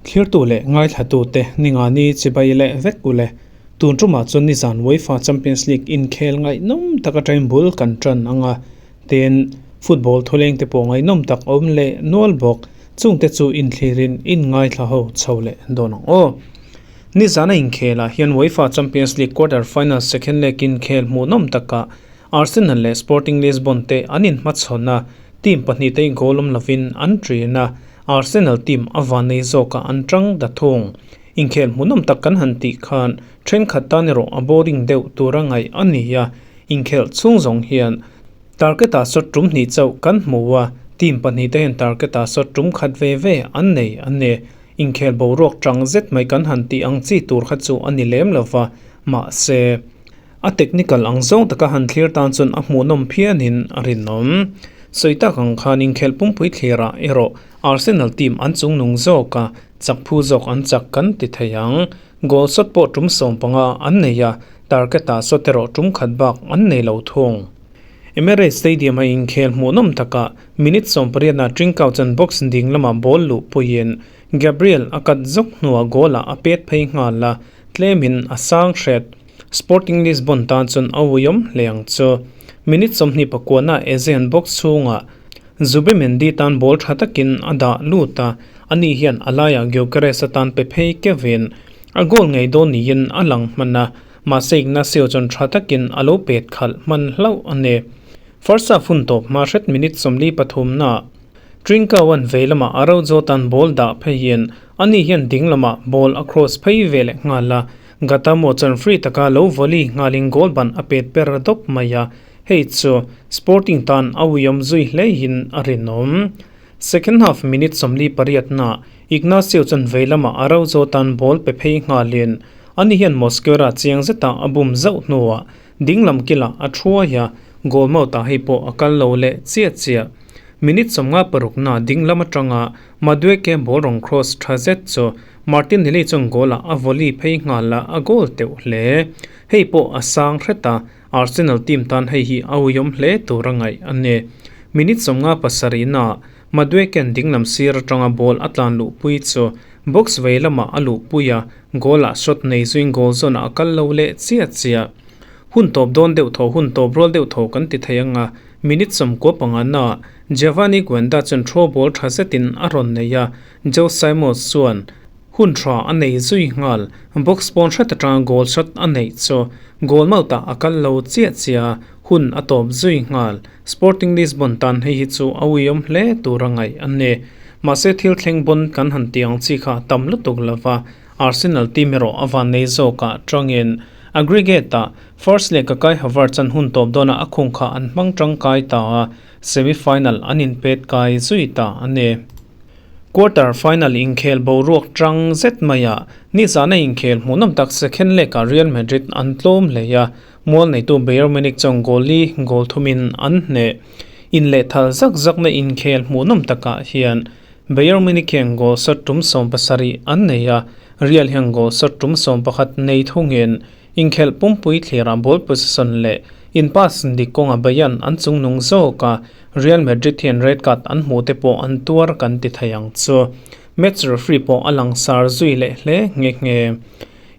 Thlirtu leh ngaithlatute ningani chibai leh vek ule. Tun tumah chuan nizan UEFA Champions League inkhel ngaihnawm tak atangin bul kan tan ang a, tin football thuleng te pawh ngaihnawm tak a awm leh nual bawk. Chungte chu inthlirin in ngaithla ho chho leh dawn ang aw. Nizana inkhelah hian UEFA Champions League quarter final second leg inkhel hmuhnawm takah Arsenal leh Sporting Lisbon te an inhmachhawn a, team pahnihte goal awm lovin an ṭin a, Arsenal team a vannei zawkah an ṭang ta thung. Inkhel hmuhnawm tak kan han tih khan ṭhenkhat tan erawh a boring deuh tura ngaih a ni a, inkhelh chhung zawng hian target-ah shot ṭum hnih chauh kan hmu a, team pahnihte hian target-ah shot ṭum khat ve ve an nei a ni. Inkhel boruak ṭang zet mai kan han tih ang chi tur kha chu a ni lem lova, mahse. A technical ang zawng taka han thlir tan chuan a hmuhnawm phianin a rinawm. Sawi tak ang khan inkhelh pumpui thlirah erawh Arsenal team an chungnung zawk a, chak phu zawk an chak kan ti thei ang. Goal shot pawh tum 15 an nei a, target-ah shot erawh tum khat bak an nei lo thung. Emirates Stadium-a inkhel hmuhnawm takah minute 18-ah Trincao chuan box ding lamah ball luh puiin Gabriel a cut zawk hnuah goal-ah a pet phei nghal a, tlemin a sang hret. Sporting Lisbon tan chuan a uiawm hle ang chu. Minute 29-ah Eze-a'n box chhungah Zubimendi tan ball tha takin a dah lut a, ani hian a laiah Gyökeres atan pe phei kevin a goal ngei dawn niin a lang hman a, mahse Ignacio chuan tha takin a lo pet khalh hman hlauh a ni. First half hun tawp hma hret minute 43-naah Trincao-a'n vei lamah Araujo tan ball dah pheiin ani hian ding lamah ball a cross phei ve leh nghal a, Gatamo chuan free taka lo volley nghalin goal ban a pet per dawp mai a, hei chu Sporting tan a uiawm zui hleihin a rinawm. Second half minute 48 na Ignacio chuan vei lamah Araujo tan ball pe phei nghalin ani hian Mosquera chiang zetah a bum zauh hnuah ding lam kilah a thuai a, goal mouth-ah hei pawh a kal lo leh chiah chiah. Minute 56 na ding lam atanga Madueke ball rawn cross tha zet chu Martinelli chuan goal-ah a volley phei nghal a, a goal teuh hle. Hei pawh a sang hret a, Arsenal team tan hei hi a uiawm hle tur a ngaih a ni. Minute 57-naah Madueke-a'n dinglam sir atanga ball a tlan luhpui chu box vei lamah a luhpui a, goal-ah shot nei zuiin goal zawnah a kal lo leh chiah chiah. Hun tawp dawn deuh thaw hun tawp rual deuh thaw kan ti thei ang a, minute 95-naah Giovanni Guenda chuan throw ball tha zetin a rawn nei a, Joe Simons chuan hun tha a nei zui nghal, box pawn hret atanga goal shot a neih chu goal mouth-ah a kal lo chiah chiah a, hun a tawp zui nghal. Sporting Lisbon tan hei hi chu a uiawm hle tur a ngaih a ni. Mahse thil thleng bawn kan han tih ang chi kha a tam lutuk lova, Arsenal team erawh a van nei zawkah tangin aggregate-ah first leg a Kai Havertz an hun tawp dawnah a khung kha an hmang tangkai ta a, semi-final an inpet kai zui ta a ni. Quarter final inkhel boruak tang zet maiah nizana inkhel hmuhnawm tak second leg-ah Real Madrid an tlawm hlei a, mual neitu Bayern Munich chuan goal li goal thumin an hneh. Inlehthal zak zakna inkhel hmuhnawm takah hian Bayern Munich hian goal shot tum 70 an nei a, Real hian goal shot tum 11 nei thungin Inkhelh pumpui thlirah ball possession leh in pass dik kawnga Bayern an chungnung zawk a, Real Madrid hian red card an hmuh te pawh an tuar kan ti thei ang chu. Match referee pawh a langsar zui leh hle nghe nghe.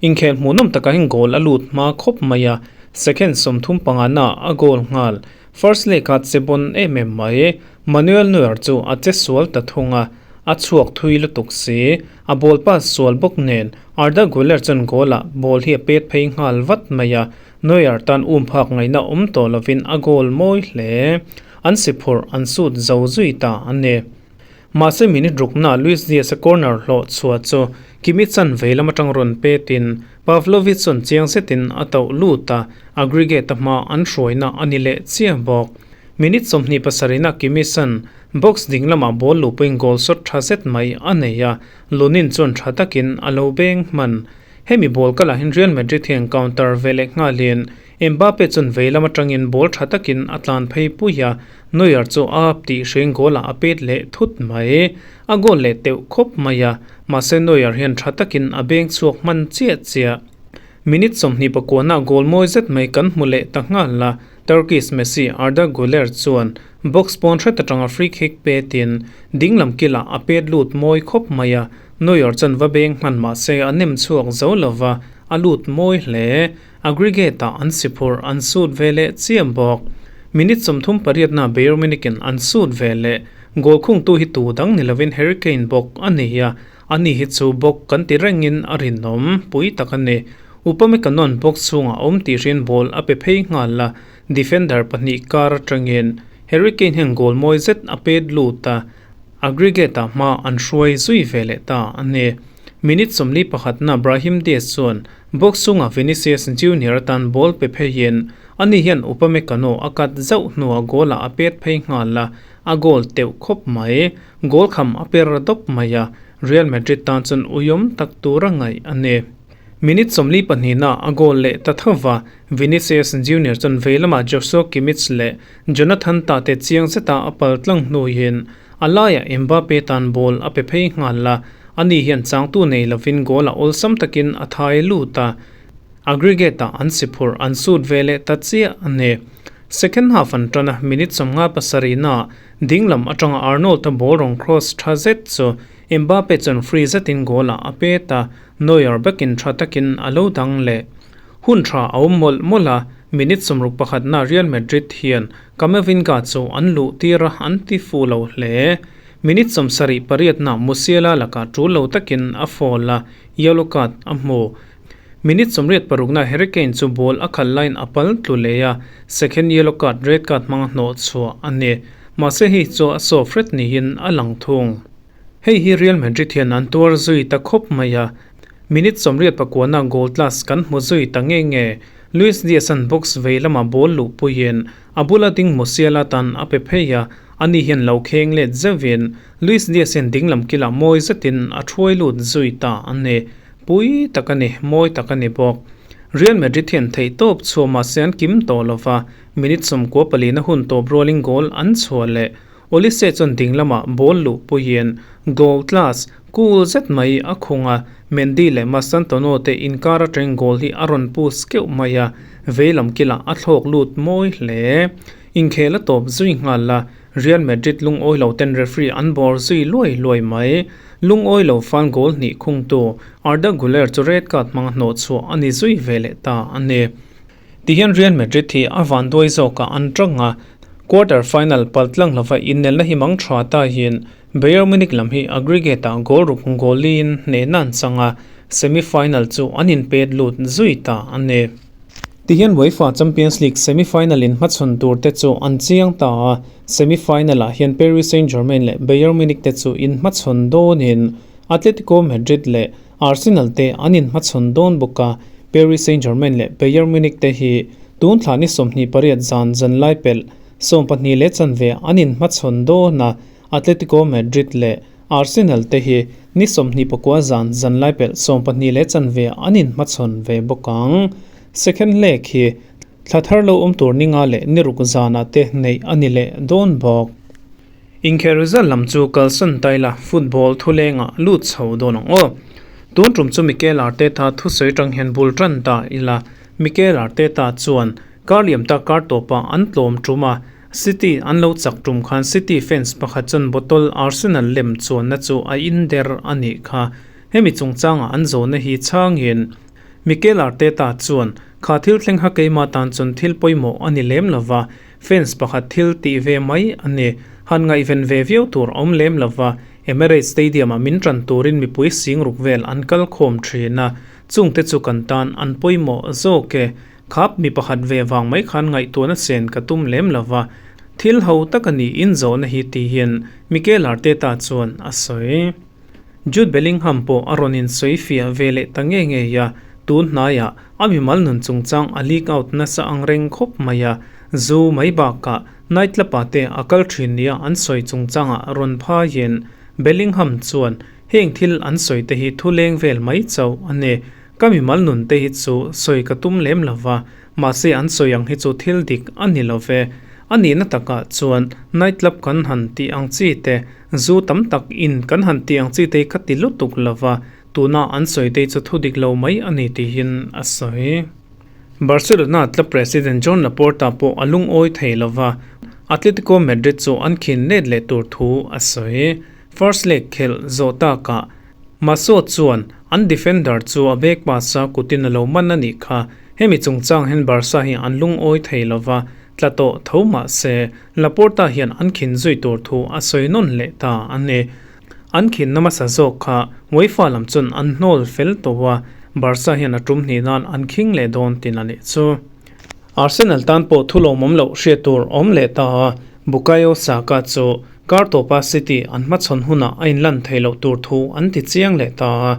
Inkhelh hmuhnawm takah hian goal a lut hma khawp mai a, second 35 na a goal nghal. First leg a che bon em em mai. Manuel Neuer chu a che sual ta thung a, a chhuak thui lutuk si. A ball pass sual bawk nen Arda Guler chuan goal ah ball hi a pet phei nghal vat mai a, Neuer tan um phak ngaihna awm tawh lovin a goal mawi hle. An si phurh an sut zo zui ta a ni. Mahse minute rukna Luis Diaz a corner hlawh chhuah chu Kimi chan vei lam atang rawn petin Pavlovic chuan chiang zetin a tauh lut a, aggregate a hma an hruaina a ni leh chiah bawk. Minute 27-na Kimi chan box ding lamah ball luhpuiin goal shot tha zet mai a nei a, Lunin chuan tha takin a lo beng hman. Hemi ball kalah hian Real Madrid hian counter ve leh nghalin Mbappe chuan vei lam atangin ball tha takin a tlan phei pui a, Neuer chu a ap tih hriain goal ah a pet leh thut mai. A goal leh teuh khawp mai a, mahse Neuer hian tha takin a beng chhuak hman chiah chiah. Minute 29-ah goal mawi zet mai kan hmu leh ta nghal a. Turkish Messi Arda Guler chuan box pawn hret atanga free kick petin dinglam kilah a pet lut mawi khawp mai a, Neuer chuan va beng hman mah se a nem chhuak zo lova, a lut mawi hle. Aggregate-ah an si phurh an sut ve leh chiam bawk. Minute 38 na Bayern Munich-in an sut ve leh. Goal khungtu hi tu dang ni lovin Harry Kane bawk a ni a, ani hi chu bawk kan ti rengin a rinawm pui tak a ni. Upamecano'n box chhungah awm tihrin ball a pe phei nghal a, defender pahnih kar atangin Harry Kane hian goal mawi zet a pet lut a, aggregate-ah hma an hruai zui ve leh ta a ni. Minute 41 na Brahim Diaz chuan box chhungah Vinicius Junior atan ball pe pheiin ani hian Upamecano a cut zauh hnuah goal-ah a pet phei nghal a, a goal teuh khawp mai. Goal kham a per dawp mai a, Real Madrid tan chuan uiawm tak tur a ngaih a ni. Minute 42 na a goal leh ta tho va, Vinicius Junior chuan vei lamah Joshua Kimmich leh Jonathan Tah te chiang zeta a pal tlang hnuin a laiah Mbappe tan ball a pe phei nghal a, ani hian changtu nei lovin goal a awlsam takin a thai lut a, aggregate-ah an si phurh an sut ve leh ta chiah a ni. Second half an tan a, minute 57 naah dinglam atanga Arnold-a ball rawn cross tha zet chu Mbappe chuan free zetin goal-ah a pet a, Neuer bakin tha takin a lo dang leh. Hun tha a awm mawlh mawlh a, minute 61 na Real Madrid hian Camavinga chu an luh tir a, an ti fu lo hle. Minute 78 na Musiala lakah tul lo takin a foul a, yellow card a hmu. Minute 86 na Harry Kane chu ball a khalh laiin a pal tlu leh a, second yellow card red card hmanga hnawh chhuah a ni. Mahse hei chu a soft ret niin a lang thung. Hei hi Real Madrid hian an tuar zui ta khawp mai a, minute 89 na goal class kan hmu zui ta nge nge. Luis Diaz-a'n box vei lama ball luh puiin a bula ding Musiala tan a pe phei a, ani hian lo kheng let zeuhin Luis Diaz hian dinglam kilah mawi zetin a thuai lut zui ta a ni. Pui tak a ni, mawi tak a ni bawk. Real Madrid hian theih tawp chhuah mahse an kim tawh lova, minute 94 na hun tawp rualin goal an chhuah leh. Olise chuan ding lamah ball luh puiin goal class cool zet mai a khung a, Mendy leh Mastantono te inkar atangin goal hi a rawn push keuh mai a, veilam kilah a thlawk lut mawi hle. Inkhel a tawp zui nghal a, Real Madrid lungawi lo ten referee an bawr zui luai luai mai. Lungawi lo fan goal hnih khungtu Arda Guler chu red card hmanga hnawh chhuah a ni zui ve leh ta a ni. Tihian Real Madrid hi a vanduai zawkah an tang a, quarter final pal tlang lova innelna hi mang tha ta hian Bayern Munich lam hi aggregate-ah goal ruk goal liin hnehna an chang a, semi final chu an inpet lut zui ta a ni. Tihian UEFA Champions League semi final in hmachhawn tur te chu an chiang ta a, semi final ah hian Paris Saint-Germain leh Bayern Munich te chu inhmachhawn dawnin Atletico Madrid leh Arsenal te an inhmachhawn dawn bawk a, Paris Saint-Germain leh Bayern Munich te hi tun thla ni 28 zan zan lai pelh 12 leh chanve an inhmachhawn dawn a, Atletico Madrid leh Arsenal te hi ni 29 zan zan lai pelh 12 leh chanve an inhmachhawn ve bawk ang. Second leg hi thla thar lo awm tur ni nga leh ni ruk zanah te neih a ni leh dawn bawk. Inkhel result lam chu kalsan taila football thulengah lut chho dawn ang aw. Tun tum chu Mikel Arteta thusawi tang hian bul tan ta ila. Mikel Arteta chuan kar liam ta kar tawpah an tlawm tum a, City an lo chak tum khan City fans pakhat chuan bottle Arsenal lem chuanna chu a in der a nih kha. Hemi chungchangah an zawhna hi chhangin Mikel Arteta chuan kha thil thleng kha keimah tan chuan thil pawimawh a ni lem lova, Fans pakhat thil tih ve mai a ni. Han ngaihven ve viau tur a awm lem lova, Emirates Stadium-ah min tan turin mipui sing ruk vel an kal khawm thin a, chungte chu kan tan an pawimawh zawk e. Khap mi pakhat ve vang mai khan ngaihtuahna chen ka tum lem lova, thil ho tak a ni inzawhna hi tihin Mikel Arteta chuan a sawi. Jude Bellingham pawh a rawn insawi fiah ve leh ta ngei ngei a, tun hnaiah a mimal nun chungchang a leak out nasa ang reng khawp mai a, zu mai bakah night club ah te a kal thin nia an sawi chungchangah rawn phaiin Bellingham chuan heng thil an sawi te hi thu leng vel mai chauh a ni. Ka mimal nun te hi chu sawi ka tum lem lova, mahse an sawi ang hi chu thil dik a ni lo ve. A nihna takah chuan night club kan han tih ang chi te, Zu tam tak in kan han tih ang chi te hi ka ti lutuk lova, tuna an sawi te chu thu dik lo mai a ni tihin a sawi. Barcelona club president Joan Laporta pawh a lungawi thei lova, Atletico Madrid chu an khin let leh tur thu a sawi. First leg khelh zawh takah Maso chuan an defender chu a bag pass a kutin a lo man a nih kha. Hemi chungchang hian Barca hi an lungawi thei lova, tla tawh tho mah se Laporta hian an khin zui tur thu a sawi nawn leh ta a ni. An khinna hmasa zawk kha UEFA lam chuan an hnawl fel tawh a, Barca hian a tum hnih nan an khing leh dawn tin a nih chu. Arsenal tan pawh thu lawmawm loh hriat tur awm leh ta a, Bukayo Saka chu kar tawpa City an hmachhawn hunah a inlan thei loh tur thu an ti chiang leh ta a,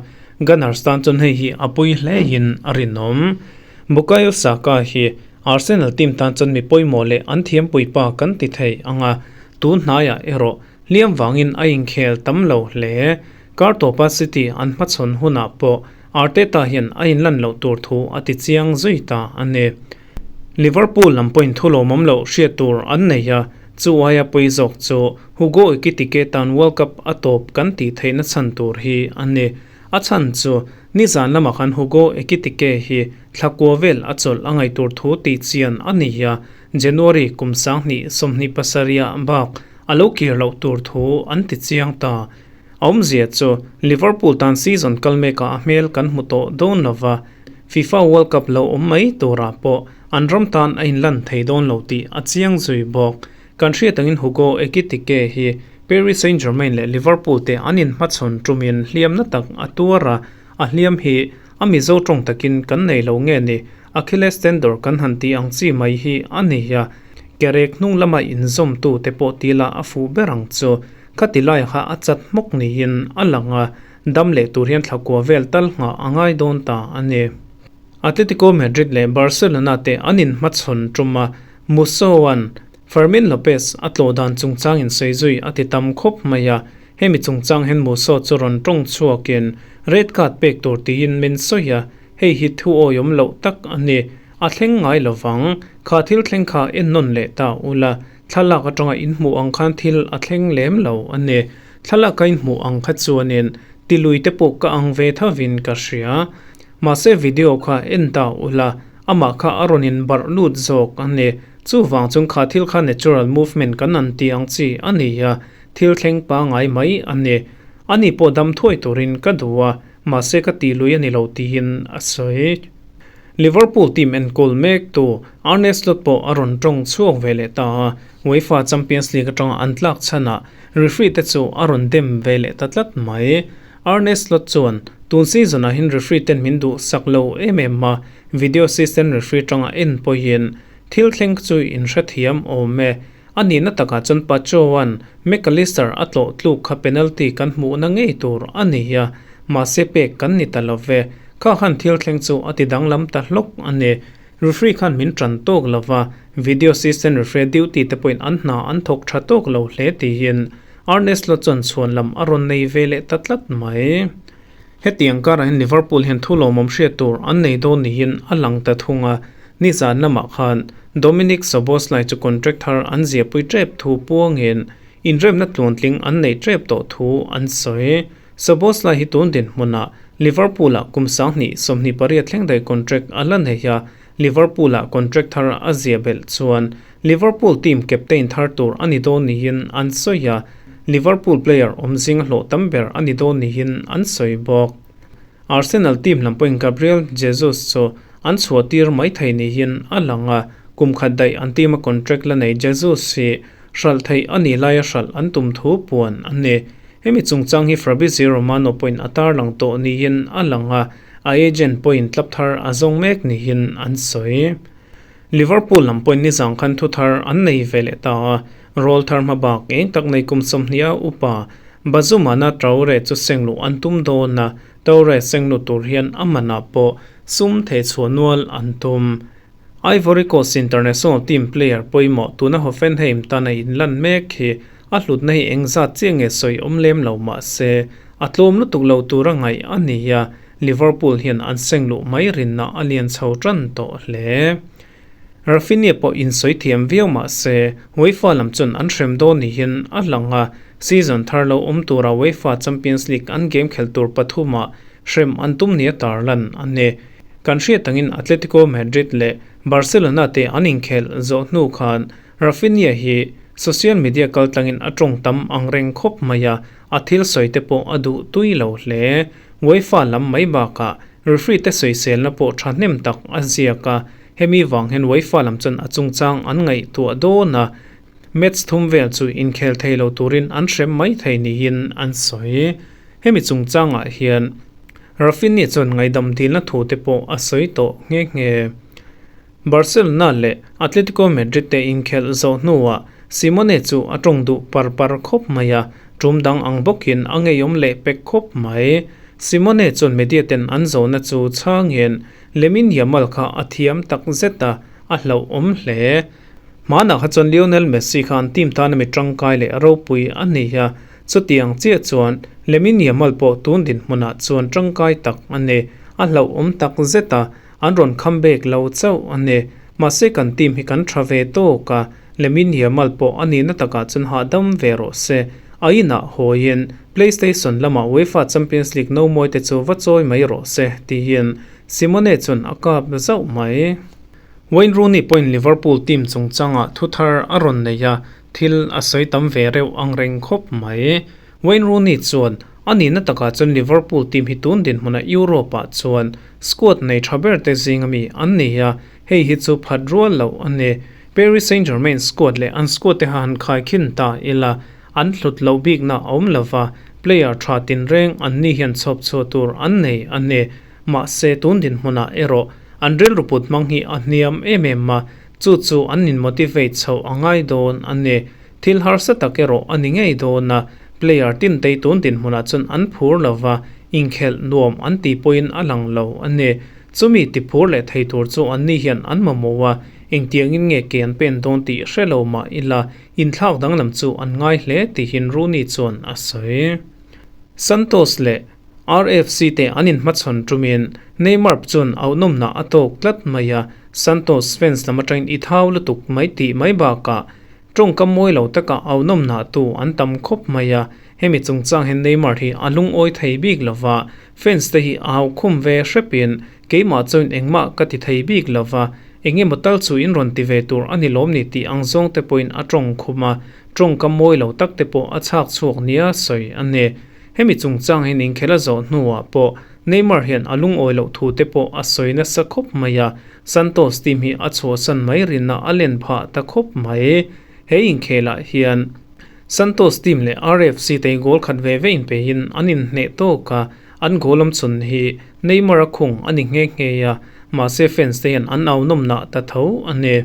Gunners tan chuan hei hi a pui hlein a rinawm. Bukayo Saka hi Arsenal team tan chuan mi pawimawh leh an thiampui pa kan ti thei ang a, tun hnaiah erawh Hliam vangin a inkhel tam lo hle. Kar tawpa City an hmachhawn hunah pawh Arteta hian a inlan loh tur thu a ti chiang zui ta a ni. Liverpool lam pawhin thu lawmawm loh hriat tur an nei a, chu aia pawi zawk chu Hugo Ekitike tan World Cup a tawp kan tih theihna chhan tur hi a ni. A chhan chu nizan lamah khan Hugo Ekitike hi thla kua vel a chawlh a ngaih tur thu tih chian a ni a, January kum 2027 ah bak A lo kir loh tur thu an ti chiang ta. A awmzia chu Liverpool tan season kal mekah a hmel kan hmu tawh dawn lo va, FIFA World Cup lo awm mai turah pawh an ram tan a inlan thei dawn lo tih a chiang zui bawk. Kan hriat angin Hugo Ekitike hi Paris Saint-Germain leh Liverpool te an inhmachhawn tumin hliamna tak a tuar a, a hliam hi a Mizo tawng takin kan nei lo nge ni? Achilles tendon kan han tih ang chi mai hi a ni a, kerek hnung lama inzawmtu te pawh tila a fuh ber ang chu. Khati lai kha a chat hmawk niin a lang a, dam leh tur hian thlakua vel tal nghah a ngai dawn ta a ni. Atletico Madrid leh Barcelona te an inhmachhawn tum a, Musso-a'n Fermin Lopez a tlawh dan chungchang insawi zui a ti tam khawp mai a, hemi chungchang hian Musso chu rawn tawng chhuakin red card pek tur tiin min sawi a, Hei hi thu awiawm loh tak a ni. A thleng ngai lo vang. Kha thil thleng kha en nawn leh ta ula, thlalak atanga in hmuh ang khan thil a thleng lem lo a ni. Thlalak a in hmuh ang kha chuanin tilui te pawh ka ang ve thovin ka hria. Mahse video kha en ta ula, amah kha a rawn in barh lut zawk a ni. Chuvang chuan kha thil kha natural movement kan an tih ang chi a ni a, thil thleng pangai mai a ni. Ani pawh dam thuai turin ka duh a. Mahse ka tih lui a ni lo tiin a sawi. Liverpool team enkawl mek tu Arne Slot pawh a rawn tawng chhuak ve leh ta a, UEFA Champions League atanga an tlak chhanah referee te chu a rawn dem ve leh ta tlat mai. Arne Slot chuan, Tun season ah hian referee ten min duh sak lo em em a, video assistant referee atanga en pawhin thil thleng chu in hrethiam awm e. A nihna takah chuan Pacho-a'n McAllister a tlawh tluk kha penalty kan hmuhna ngei tur a ni a, mahse pek kan ni ta lo ve. Kha khan thil thleng chu a ti danglam ta hlawk a ni. Referee khan min tan tawk lo va, video assistant referee duty te pawhin an hna an thawk tha tawk lo hle tiin Arne Slot chuan chhuan lam a rawn nei ve leh ta tlat mai. Hetiang karah hian Liverpool hian thu lawmawm hriat tur an nei dawn niin a lang ta thung a, nizan lamah khan Dominik Szoboszlai chu contract thar an ziahpui tep thu puangin inremna tluantling an neih tep tawh thu an sawi. Szoboszlai hi tun dinhmunah Liverpool-ah kum 2028 thleng daih contract a la nei a, Liverpool-ah contract thar a ziah belh chuan Liverpool team captain thar tur a ni dawn niin an sawi a, Liverpool player awm zinga hlawh tam ber a ni dawn niin an sawi bawk. Arsenal team lam pawhin Gabriel Jesus chu an chhuah tir mai thei niin a lang a, kum khat daih an team a contract la nei Jesus hi hralh theih a nih laia hralh an tum thu puan a ni. Hemi chungchang hi Fabrizio Romano pawhin a tarlang tawh niin a lang a, a agent pawhin club thar a zawng mek niin an sawi. Liverpool lam pawhin nizang khan thu thar an nei ve leh ta a, rawl thar hma bak eng tak nei kum 20 a upa Bazumana Traore chu sengluh an tum dawn a, Traore sengluh tur hian a manah pawh sum thei chhuah nual an tum. Ivory Coast international team player pawimawh tuna Hoffenheim tana inlan mek hi a hlutna hi engzat chiah nge sawi awm lem lo mah se a tlawm lutuk lo tura ngaih a ni a, Liverpool hian an sengluh mai rinna a lian chho tan tawh hle. Raphinha pawh insawi thiam viau mah se, UEFA lam chuan an hrem dawn niin a lang a, season thar lo awm tura UEFA Champions League an game khelh tur pathumah hrem an tum nia tarlan a ni. Kan hriat angin Atletico Madrid leh Barcelona te an inkhelh zawh hnu khan Raphinha hi social media kaltlangin a tawng tam angreng khawp mai a, a thil sawi te pawh a duh tui lo hle. UEFA lam mai bakah referee te sawiselna pawh thahnem tak a ziak a, hemi vang hian UEFA lam chuan a chungchang an ngaihtuah dawn a, match thum vel chu inkhel thei lo turin an hrem mai thei niin an sawi. Hemi chungchangah hian Raphinha chuan ngaihdam dilna thu te pawh a sawi tawh nghe nghe. Barcelona leh Atletico Madrid te inkhelh zawh hnuah Simone chu a tawng duh par par khawp mai a, tum dang ang bawkin a ngeiawm leh pek khawp mai. Simone chuan media ten an zawhna chu chhangin Lamine Yamal kha a thiam tak zet a, a hlauhawm hle. Hmanah kha chuan Lionel Messi kha an team tana mi tangkai leh ropui a ni a, chutiang chiah chuan Lamine Yamal pawh tun dinhmunah chuan tangkai tak a ni, a hlauhawm tak zet a, An rawn kham bek lo chauh a ni. Mahse kan team hi kan tha ve tawk a, Lamine Yamal pawh a nihna takah chuan hahdam ve rawh se. A inah hawiin PlayStation lamah UEFA Champions League no mawi te chu va chawi mai rawh se, tiin Simone chuan a kap zauh mai. Wayne Rooney pawhin Liverpool team chungchangah thu thar a rawn nei a, thil a sawi tam ve reuh ang reng khawp mai. Wayne Rooney chuan, A nihna takah chuan Liverpool team hi tun dinhmunah Europe-ah chuan squad nei tha ber te zinga mi an ni a, hei hi chu phat rual loh a ni. Paris Saint-Germain squad leh an squad te ha han khaikhin ta ila, an hlut loh bikna a awm lova, player tha tinreng an ni hian chhawp chhuah tur an nei a ni. Mahse tun dinhmunah erawh an rilru put hmang hi a hniam em em a, chu chu an in-motivate chhoh a ngai dawn a ni. Thil harsa tak erawh a ni ngei dawn a, player tintei tun dinhmunah chuan an phur lo va, inkhelh nuam an tih pawhin a lang lo a ni. Chumi ti phur leh thei tur chu anni hian an mamawh a, engtiangin nge ke an pen dawn tih hre lo mah ila, inthlak danglam chu an ngai hle tihin Rooney chuan a sawi. Santos leh RFC te an inhmachhawn tumin Neymar chuan auhnawmna a tawk tlat mai a, Santos fans lam atangin i thau lutuk mai tih mai bakah Tawngkam mawi lo taka au nawmnah tu an tam khawp mai a, hemi chungchang hian Neymar hi a lungawi thei bik lova, fans te hi a hau khum ve hrepin keimah chuan engmah ka ti thei bik lova, engemaw tal chu in rawn ti ve tur a ni lawm ni tih ang zawng te pawhin a tawng khum a, tawngkam mawi lo tak te pawh a chhak chhuak nia sawi a ni. Hemi chungchang hian inkhel a zawh hnuah pawh Neymar hian a lungawi loh thu te pawh a sawi nasa khawp mai a, Santos team hi a chhuahsan mai rinna a len phah ta khawp mai. He inkhelah hian Santos team leh RFC te goal khat ve ve inpeihin an inhneh tawk a, an goal awm chhun hi Neymar a khung a ni nghe nghe a, mahse fans te hian an au nawmnah ta tho a ni.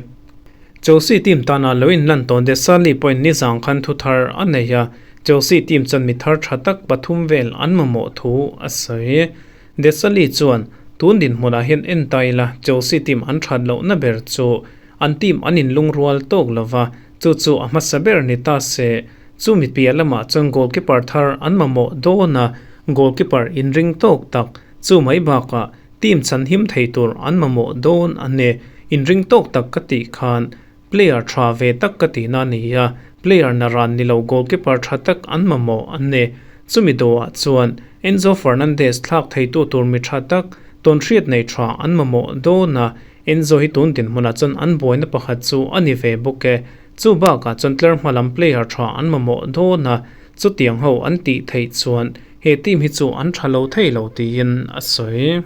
Chelsea team tana lo inlan tawh Desailly pawhin nizang khan thu thar a nei a, Chelsea team chuan mi thar tha tak pathum vel an mamawh thu a sawi. Desailly chuan, Tun dinhmunah hian en ta ila, Chelsea team an that lohna ber chu an team an inlungrual tawk lova, chu chu a hmasa ber ni ta se. Chu mi piah lamah chuan goalkeeper thar an mamawh dawn a, goalkeeper inring tawk tak chu mai bakah team chhanhim thei tur an mamawh dawn a ni. Inring tawk tak ka tih khan Player tha ve tak ka tihna a ni a, player naran ni lo goalkeeper tha tak an mamawh an ni. Chumi dawhah chuan Enzo Fernandez thlak theitu tur mi tha tak, tawnhriat nei tha an mamawh dawn a, Enzo hi tun dinhmunah chuan an buaina pakhat chu a ni ve bawk e. Chu bakah chuan tlar hma lam player tha an mamawh dawn a, chutiang ho an tih theih chuan he team hi chu an tha lo thei lo tiin a sawi.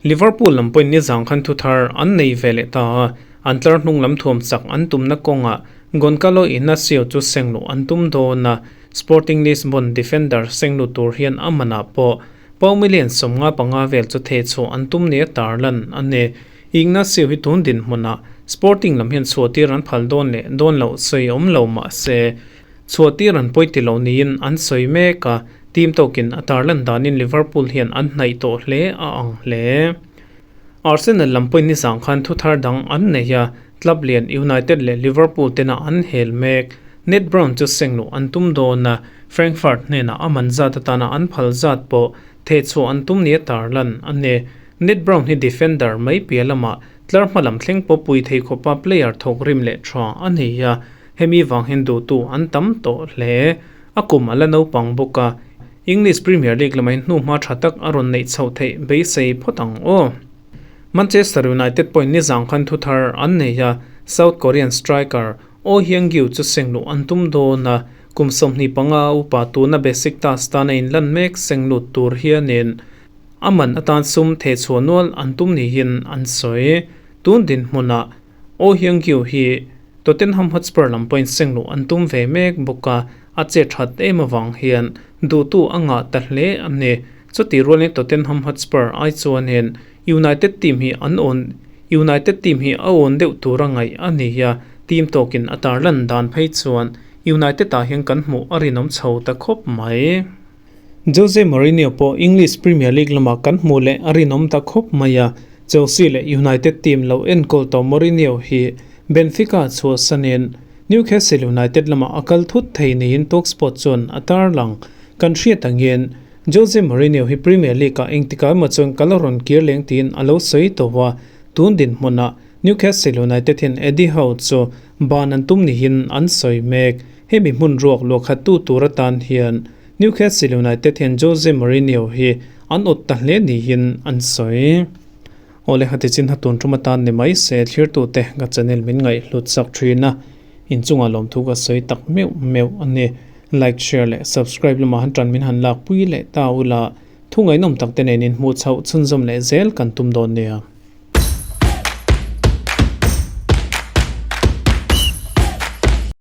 Liverpool lam pawhin nizang khan thu thar an nei ve leh ta a, an tlar hnung lam thuam chak an tumna kawngah Goncalo Inacio chu sengluh an tum dawn a, Sporting Lisbon defender sengluh tur hian a manah pawh pau million 55 vel chu theh chhuah an tum nia tarlan a ni. Ignacio hi tun dinhmunah Sporting lam hian chhuahtir an phal dawn leh dawn loh sawi awm lo mah se, Chhuahtir an pawi ti lo niin an sawi mek a, team tawkin a tarlan danin Liverpool hian an hnaih tawh hle a ang hle. Arsenal lam pawhin nizang khan thu thar dang an nei a, club lian United leh Liverpool tena an hel mek. Ned Brown chu sengluh an tum dawn a, Frankfurt hnenah a man zat atana an phal zat pawh thehchhuah an tum nia tarlan a ni. Ned Brown hi defender mai piah lamah tlar hma lam thleng pawh pui thei khawpa player thawk rim leh tha a nei a, Hemi vang hian duhtu an tam tawh hle. A kum a la naupang bawk a, English Premier League lamah hian hnuhma tha tak a rawn neih chhoh theih beisei phawt ang aw. Manchester United pawhin nizang khan thuthar an nei a, South Korean striker Oh Hyun-gyu chu sengluh an tum dawn a, kum 25 upa tuna Besiktas tana inlan mek senglut tur hianin a man atan sum thehchhuah nual an tum niin an sawi. Tun dinhmunah Oh Hyun-gyu hi Tottenham Hotspur lam pawhin sengluh an tum ve mek bawk a, a che that em avang hian duhtu a ngah ta hle a ni. Chutih rualin Tottenham Hotspur ai chuanin United team hi an awn United team hi a awn deuh tur a ngaih a ni a, team tawkin a tarlan dan phei chuan United ah hian kan hmuh a rinawm chho ta khawp mai. Jose Mourinho pawh English Premier League lamah kan hmuh leh a rinawm ta khawp mai a, Chelsea leh United team lo enkawl tawh Mourinho hi Benfica chhuahsanin Newcastle United lamah a kal thut thei niin Talksport chuan a tarlang. Kan hriat angin Jose Mourinho hi Premier League-ah engtikah emaw chuan kal a rawn kir leng tiin a lo sawi tawh a, tun dinhmunah Newcastle United hian Eddie Howe chu ban an tum niin an sawi mek. Hemi hmun ruak luahkhattu tur atan hian Newcastle United hian Jose Mourinho hi an awt ta hle niin an sawi. Awle hati chin hatun tum atan ni mai se thlirtute ka channel min ngaihhlut sak thin a, inchungah lawmthu ka sawi tak meuh meuh a ni. Like, share leh subscribe lamah han tan min han lak pui leh ta ula, thu ngaihnawm tak te nen inhmuh chhoh chhunzawm leh zel kan tum dawn nia.